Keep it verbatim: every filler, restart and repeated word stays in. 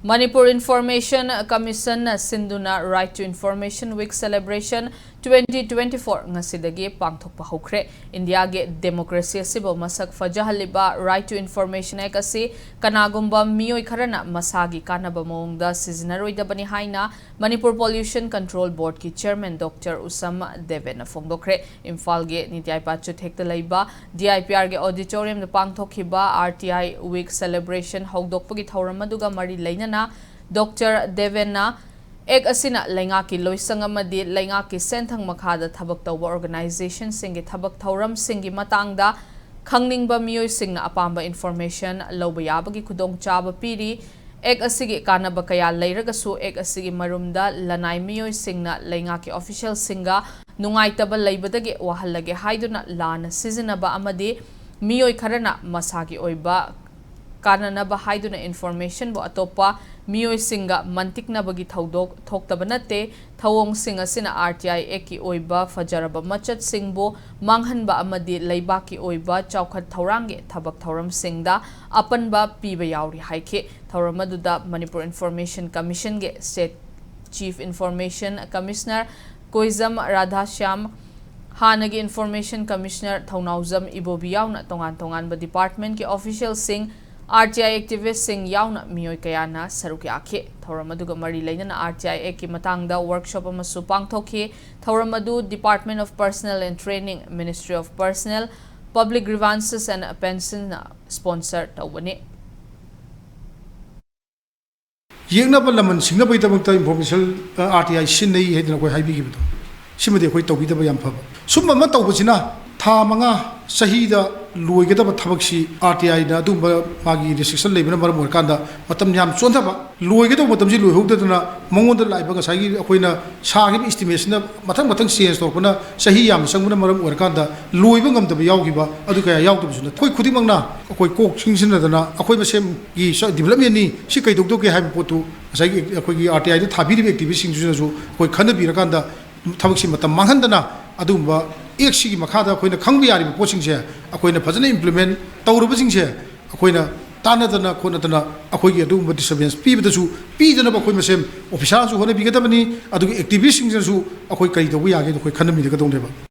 Manipur Information Commission ꯅ ꯁꯤꯟꯗꯨꯅ Right to Information Week Celebration twenty twenty-four ꯉꯁꯤꯗꯒꯤ ꯄꯥꯡꯊꯣꯛꯄ ꯍꯧꯈ꯭ꯔꯦ꯫ ꯏꯟꯗꯤꯌꯥꯒꯤ democracy ꯑꯁꯤꯕꯨ ꯃꯁꯛ ꯐꯖꯍꯜꯂꯤꯕ Right to Information Act ꯑꯁꯤ ꯀꯅꯥꯒꯨꯝꯕ ꯃꯤꯑꯣꯏ ꯈꯔꯅ ꯃꯁꯥꯒꯤ ꯀꯥꯟꯅꯕ ꯃꯑꯣꯡꯗ ꯁꯤꯖꯤꯟꯅꯔꯣꯏꯗꯕꯅꯤ ꯍꯥꯏꯅ Manipur Pollution Control Board ꯀꯤ Chairman Doctor ꯎꯁꯝ ꯗꯦꯕꯦꯟꯅ ꯐꯣꯡꯗꯣꯛꯈ꯭ꯔꯦ꯫ ꯏꯝꯐꯥꯜꯒꯤ ꯅꯤꯇ꯭ꯌꯥꯏ ꯄꯥꯆꯨꯊꯦꯛꯇ ꯂꯩꯕ D I P R ꯒꯤ auditorium ꯗ ꯄꯥꯡꯊꯣꯛꯈꯤꯕ R T I Week Celebration ꯍꯧꯗꯣꯛꯄꯒꯤ ꯊꯧꯔꯝ ꯑꯗꯨꯒ ꯃꯔꯤ ꯂꯩꯅꯅ Doctor ꯗꯦꯕꯦꯟꯅ Act ꯑꯁꯤꯅ ꯂꯩꯉꯥꯛꯀꯤ ꯂꯣꯏꯁꯪ ꯑꯃꯗꯤ ꯂꯩꯉꯥꯛꯀꯤ ꯁꯦꯟꯊꯪ ꯃꯈꯥꯗ ꯊꯕꯛ ꯇꯧꯕ organization ꯁꯤꯡꯒꯤ ꯊꯕꯛ ꯊꯧꯔꯝꯁꯤꯡꯒꯤ ꯃꯇꯥꯡꯗ ꯈꯪꯅꯤꯡꯕ ꯃꯤꯑꯣꯏꯁꯤꯡꯅ ꯑꯄꯥꯝꯕ information ꯂꯧꯕ ꯌꯥꯕꯒꯤ ꯈꯨꯗꯣꯡꯆꯥꯕ ꯄꯤꯔꯤ꯫ Act ꯑꯁꯤꯒꯤ ꯀꯥꯟꯅꯕ ꯀꯌꯥ ꯂꯩꯔꯒꯁꯨ Act ꯑꯁꯤꯒꯤ ꯃꯔꯨꯝꯗ ꯂꯅꯥꯏ ꯃꯤꯑꯣꯏꯁꯤꯡꯅ ꯂꯩꯉꯥꯛꯀꯤ official ꯁꯤꯡꯒ ꯅꯨꯡꯉꯥꯏꯇꯕ ꯂꯩꯕꯗꯒꯤ ꯋꯥꯍꯜꯂꯒꯦ ꯍꯥꯏꯗꯨꯅ ꯂꯥꯟꯅ ꯁꯤꯖꯤꯟꯅꯕ ꯑꯃꯗꯤ ꯃꯤꯑꯣꯏ ꯈꯔꯅ ꯃꯁꯥꯒꯤ ꯑꯣꯏꯕ ꯀꯥꯟꯅꯅꯕ ꯍꯥꯏꯗꯨꯅ information ꯕꯨ ꯑꯇꯣꯞꯄ ꯃꯤꯑꯣꯏꯁꯤꯡꯒ ꯃꯟꯇꯤꯛꯅꯕꯒꯤ ꯊꯧꯗꯣꯛ ꯊꯣꯛꯇꯕ ꯅꯠꯇꯦ꯫ ꯊꯧꯑꯣꯡꯁꯤꯡ ꯑꯁꯤꯅ R T I Act ꯀꯤ ꯑꯣꯏꯕ ꯐꯖꯔꯕ ꯃꯆꯠꯁꯤꯡꯕꯨ ꯃꯥꯡꯍꯟꯕ ꯑꯃꯗꯤ ꯂꯩꯕꯥꯛꯀꯤ ꯑꯣꯏꯕ ꯆꯥꯎꯈꯠ ꯊꯧꯔꯥꯡꯒꯤ ꯊꯕꯛ ꯊꯧꯔꯝꯁꯤꯡꯗ ꯑꯄꯟꯕ ꯄꯤꯕ ꯌꯥꯎꯔꯤ ꯍꯥꯏꯈꯤ꯫ ꯊꯧꯔꯝ ꯑꯗꯨꯗ Manipur Information Commission ꯒꯤ State Chief Information Commissioner ꯀꯣꯏꯖꯝ ꯔꯥꯙꯥꯁ꯭ꯌꯥꯝ, ꯍꯥꯟꯅꯒꯤ Information Commissioner ꯊꯧꯅꯥꯎꯖꯝ ꯏꯕꯣꯕꯤ ꯌꯥꯎꯅ ꯇꯣꯉꯥꯟ ꯇꯣꯉꯥꯟꯕ department ꯀꯤ official ꯁꯤꯡ, R T I activist ꯁꯤꯡ ꯌꯥꯎꯅ ꯃꯤꯑꯣꯏ ꯀꯌꯥꯅ ꯁꯔꯨꯛ ꯌꯥꯈꯤ꯫ ꯊꯧꯔꯝ ꯑꯗꯨꯒ ꯃꯔꯤ ꯂꯩꯅꯅ R T I Act ꯀꯤ ꯃꯇꯥꯡꯗ workshop ꯑꯃꯁꯨ ꯄꯥꯡꯊꯣꯛꯈꯤ꯫ ꯊꯧꯔꯝ ꯑꯗꯨ Department of Personnel and Training, Ministry of Personnel, Public Grievances and Pensions ꯅ sponsor ꯇꯧꯕꯅꯤ꯫ ꯌꯦꯛꯅꯕ ꯂꯃꯟ ꯁꯤꯡꯅꯕꯒꯤꯗꯃꯛꯇ information, ꯑ, R T I ꯁꯤꯖꯤꯟꯅꯩ ꯍꯥꯏꯗꯅ ꯑꯩꯈꯣꯏ ꯍꯥꯏꯕꯤꯈꯤꯕꯗꯣ, ꯁꯤꯃꯗꯤ ꯑꯩꯈꯣꯏ ꯇꯧꯕꯤꯗꯕ ꯌꯥꯝ ꯐꯕ꯫ ꯁꯨꯝꯕ ꯑꯃ ꯇꯧꯕꯁꯤꯅ ꯊꯥ ꯃꯉꯥ, ꯆꯍꯤꯗ ꯂꯣꯏꯒꯗꯕ ꯊꯕꯛꯁꯤ R T I ꯅ ꯑꯗꯨꯒꯨꯝꯕ ꯃꯥꯒꯤ restriction ꯂꯩꯕꯅ ꯃꯔꯝ ꯑꯣꯏꯔꯀꯥꯟꯗ ꯃꯇꯝ ꯌꯥꯝ ꯆꯣꯟꯊꯕ, ꯂꯣꯏꯒꯗꯧꯕ ꯃꯇꯝꯁꯤ ꯂꯣꯏꯍꯧꯗꯗꯅ ꯃꯉꯣꯟꯗ ꯂꯥꯛꯏꯕ ꯉꯁꯥꯏꯒꯤ ꯑꯩꯈꯣꯏꯅ ꯁꯥꯈꯤꯕ estimate ꯁꯤꯅ ꯃꯊꯪ ꯃꯊꯪ change ꯇꯧꯔꯛꯄꯅ ꯆꯍꯤ ꯌꯥꯝꯅ ꯆꯪꯕꯅ ꯃꯔꯝ ꯑꯣꯏꯔꯀꯥꯟꯗ ꯂꯣꯏꯕ ꯉꯝꯗꯕ ꯌꯥꯎꯈꯤꯕ ꯑꯗꯨ ꯀꯌꯥ ꯌꯥꯎꯗꯕꯁꯨ ꯅꯠꯇꯦ꯫ ꯑꯩꯈꯣꯏ ꯈꯨꯗꯤꯡꯃꯛꯅ ꯑꯩꯈꯣꯏ ꯀꯣꯛ ꯆꯤꯡꯁꯤꯟꯅꯗꯅ ꯑꯩꯈꯣꯏ ꯃꯁꯦꯟꯒꯤ development ꯅꯤ, ꯁꯤ ꯀꯩꯗꯧꯗꯧꯒꯦ ꯍꯥꯏꯕ ꯄꯣꯠꯇꯨ ꯉꯁꯥꯏꯒꯤ ꯑꯩꯈꯣꯏꯒꯤ R T I the ꯊꯥꯕꯤꯔꯤꯕ activist ꯁꯤꯡꯁꯤꯅꯁꯨ ꯑꯩꯈꯣꯏ ꯈꯟꯅꯕꯤꯔꯀꯥꯟꯗ ꯊꯕꯛꯁꯤ ꯃꯇꯝ ꯃꯥꯡꯍꯟꯗꯅ ꯑꯗꯨꯒꯨꯝꯕ Act ꯁꯤꯒꯤ ꯃꯈꯥꯗ ꯑꯩꯈꯣꯏꯅ ꯈꯪꯕ ꯌꯥꯔꯤꯕ ꯄꯣꯠꯁꯤꯡꯁꯦ ꯑꯩꯈꯣꯏꯅ ꯐꯖꯅ implement ꯇꯧꯔꯕꯁꯤꯡꯁꯦ ꯑꯩꯈꯣꯏꯅ ꯇꯥꯟꯅꯗꯅ ꯈꯣꯠꯅꯗꯅ ꯑꯩꯈꯣꯏꯒꯤ ꯑꯗꯨꯒꯨꯝꯕ disturbance ꯄꯤꯕꯗꯁꯨ ꯄꯤꯗꯅꯕ ꯑꯩꯈꯣꯏ ꯃꯁꯦꯟ officerꯁꯨ ꯍꯣꯠꯅꯕꯤꯒꯗꯕꯅꯤ, ꯑꯗꯨꯒ activistꯁꯤꯡꯁꯤꯅꯁꯨ ꯑꯩꯈꯣꯏ ꯀꯔꯤ ꯇꯧꯕ ꯌꯥꯒꯦꯗꯣ ꯑꯩꯈꯣꯏ ꯈꯟꯅꯃꯤꯟꯅꯒꯗꯧꯅꯦꯕ꯫